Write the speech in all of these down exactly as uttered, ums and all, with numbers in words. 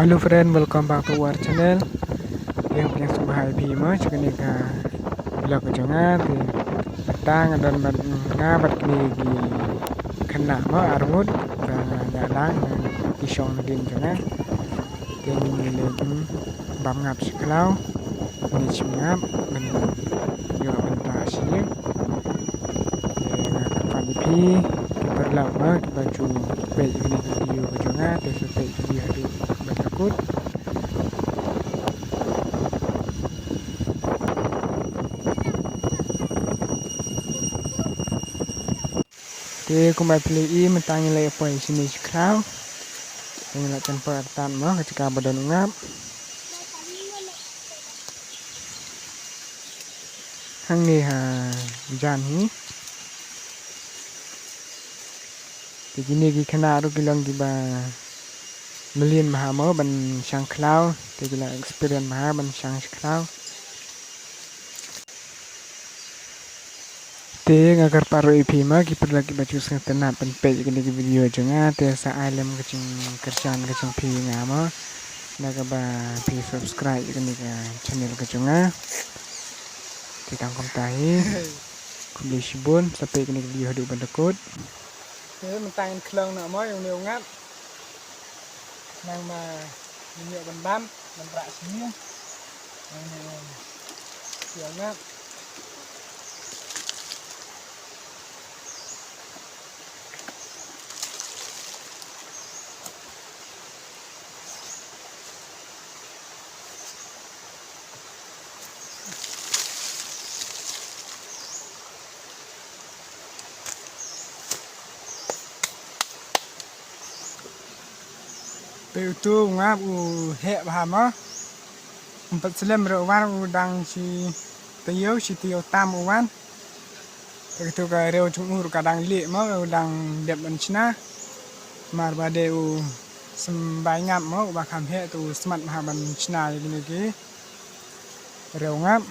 Hello friend, welcome back to our channel. Te nga pdiang sngewbha ïa phi mo sha kane ka vlog ka jong nga. Te mynta nga don bad nga bad kine ki khynnah mo arngut. Te nga ïalang ki shong nadien jong nga. Te ngi leit bam ngap sha khlaw. Ngi shim ngap ban ïoh ban rah sha ïing. Te nga kyrpad ïa phi ki paralok mo kiba ju peit ïa kane ka video ka jong nga, te sa peit video haduh ban da kut. Te kumba phi la ïohi mynta ngi la ïa poi shane sha khlaw. Te ngi la pynpoi artat mo ka jaka ba don u ngap. Hangne ha jan hi. Te kine ki khynnah ruh ki long kiba mlien bha mo ban shang khlaw. Te ki la experience bha ban shang khlaw. Te nga kyrpad ruh ïa phi mo ki paralok kiba ju sngewtynnat ban peit ïa kane ka video jong nga, te sa ai lem ka jingkyrshan ka jong phi ïa nga mo, da kaba phi subscribe ïa kane ka channel ka jong nga. Te tang kumta hi. Khublei shibun, sa peit ïa kane ka video haduh ban da kut. Te mynta ngin khlong noh mo ïa une u ngap. Nang ma ngin ïoh ban bam ban rah sha ïing. Nang ma ïoh ngap. Peit utu u ngap u heh bha mo. Ym pat slem re u wan, u dang shi taïew shi taïew tam u wan. Te katu ka riew jong u ruh ka dang lieh mo, u dang dep ban shna. Mar ba dei u symbai ngap mo, uba kham heh te u smat bha ban shna ïa kine ki riew ngap.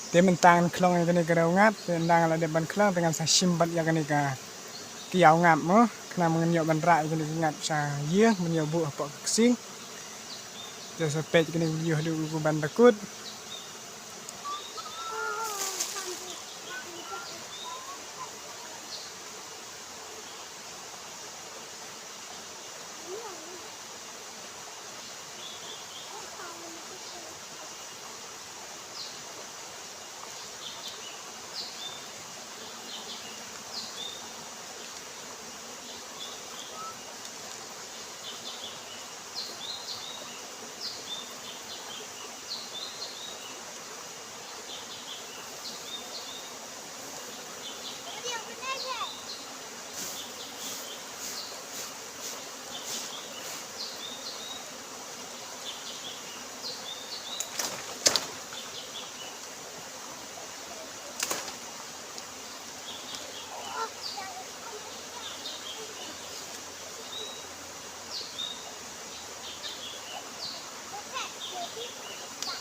Te mynta ngan khlong ïa kane ka riew ngap, te ynda nga la dep ban khlong te ngan sa shim pat ïa kane ka kiaw ngap mo. Khnang ba ngin ïoh ban rah ïa kane ka ngap sha ïing, ban ïoh buh hapoh ka ksing. Te sa peit ïa kane ka video haduh ban da kut.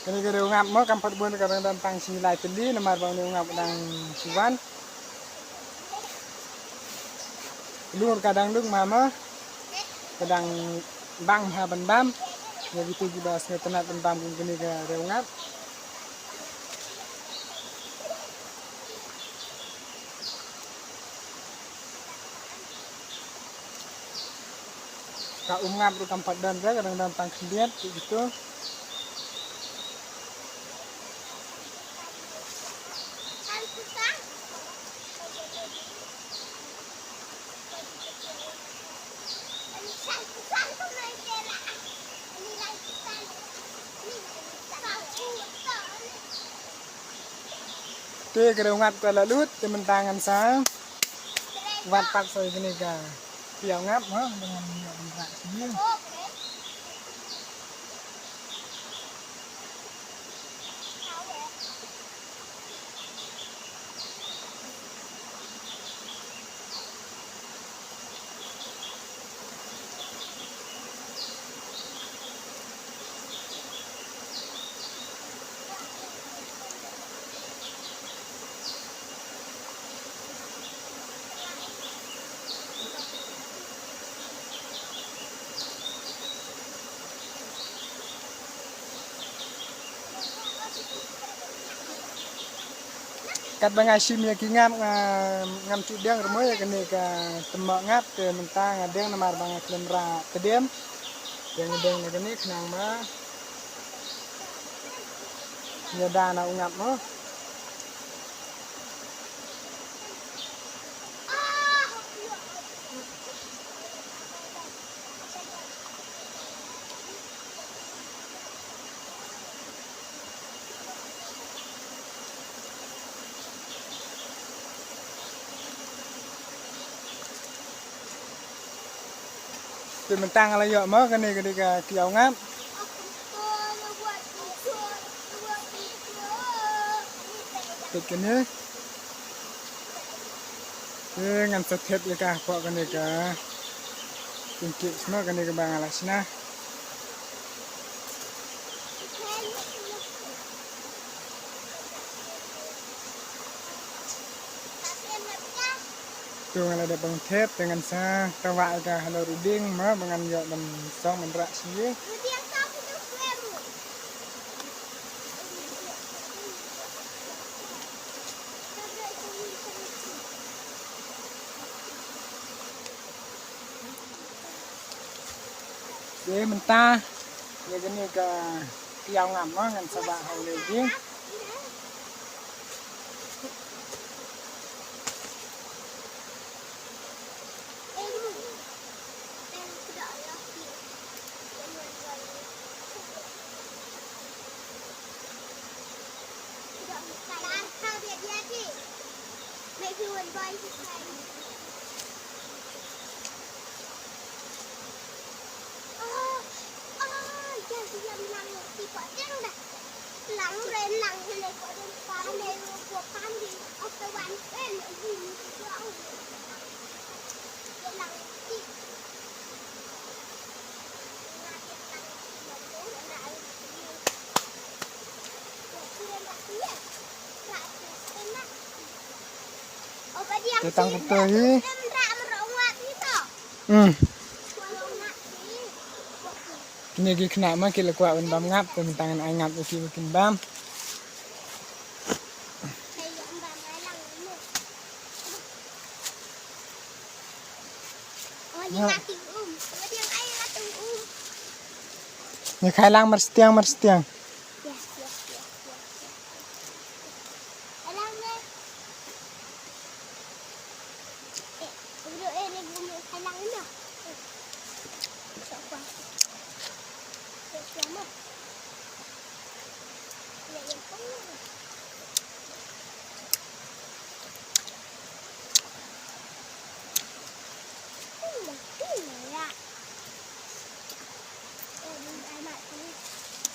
Kane ka riew ngap mo kam pat bun, ka dang don tang shi lai tylli namar ba une u ngap u dang shu wan. Lum ka dang duk ma mo. Ka dang bang ha ban bam. Ïa kito kiba sngewtynnat ban bam kum kane ka riew ngap. Ka um ngap ruh kam pat don re, ka dang don tang khyndiat kito. Te ka riew ngap ka la lut, te mynta ngan sa wad pat sa ïa kane ka kiaw ngap mo, ngan ïoh ban rah sha ïing. Katba nga shim ïa ki ngap nga, ngam shu deng ruh mo ïa kane ka tymmoh ngap, te mynta nga deng namar ba nga khlem rah tdem. Te nga deng na kane khnang ma ïada na u ngap mo. Te mynta nga la ïoh mo kane ka dei ka kiaw ngap. Te kane. Te ngan sa thep ïa ka hapoh kane ka tingkik sma kane kaba nga la shna. To nga la dep ban thep te ngan sa tawah ïa ka halor u dieng mo ba ngan ïoh ban song ban rah shuh. Te mynta ïa kane ka kiaw ngap mo ngan sa bah ha u dieng. Te tang kumta hi. Hmm. Kine ki khynnah ma ki la kwah ban bam ngap, te mynta ngan ai ngap ïa ki ba kin bam. Ngi khai lang mar stiang mar stiang.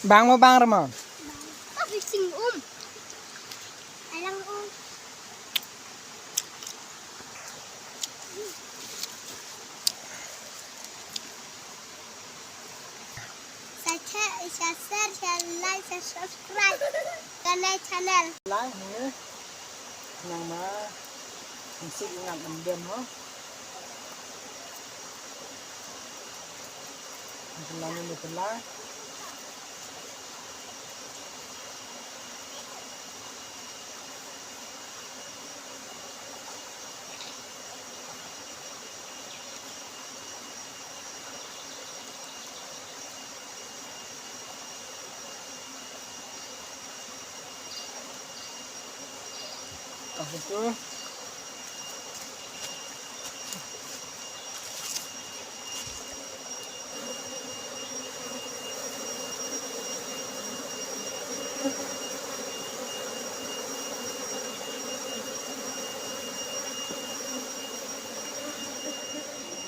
Bang mo bang remo. Ka fishing um. Alang um. Sa che, sa share, sa like, sa subscribe. Kane channel. Lang ni. Nang ma. Nsi ngam dem ho. Nang ma ni pula.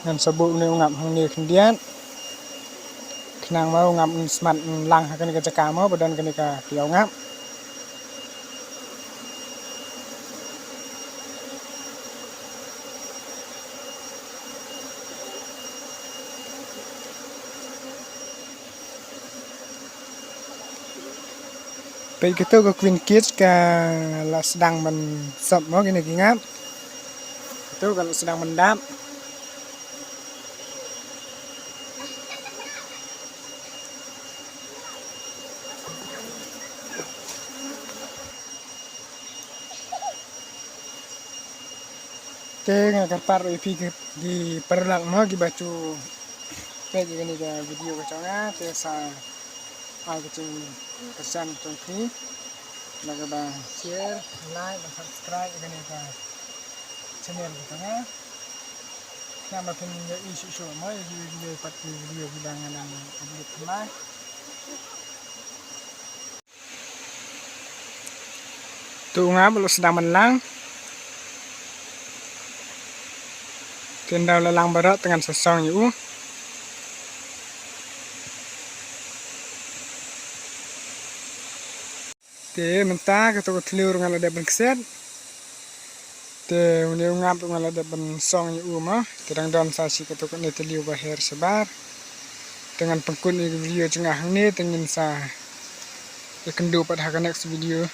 Ngan sa buh une u ngap hangne khyndiat. Khnang ma u ngap un smat un lang ha kane ka jaka mo ba don kane ka kiaw ngap. Peit kato ka Queen Kit ka la sdang ban sop mo kine ki ngap. Kato ka la sdang ban dap. Te nga kyrpad ruh ïa phi ki, ki paralok mo kiba ju peit ïa kane ka video ka jong nga, te sa ai ka jingkyrmen jong phi na kaba share, like bad subscribe ïa kane ka channel ka jong nga. Khnang ba phin ïohi shuh shuh mo ïa ki video pat ki video kiba nga dang upload thymmai. Te u ngap u la sdang ban lang. Te ynda u la lang baroh te ngan sa song ïa u. Te mynta kato ka thliew ruh nga la dep ban kset. Te une u ngap ruh nga la dep ban song ïa u mo. Te dang don sa shi kato kane thliew ba her shabar. Te ngan pynkut ïa ka video jong nga hangne, te ngin sa ïakynduh pat ha ka next video.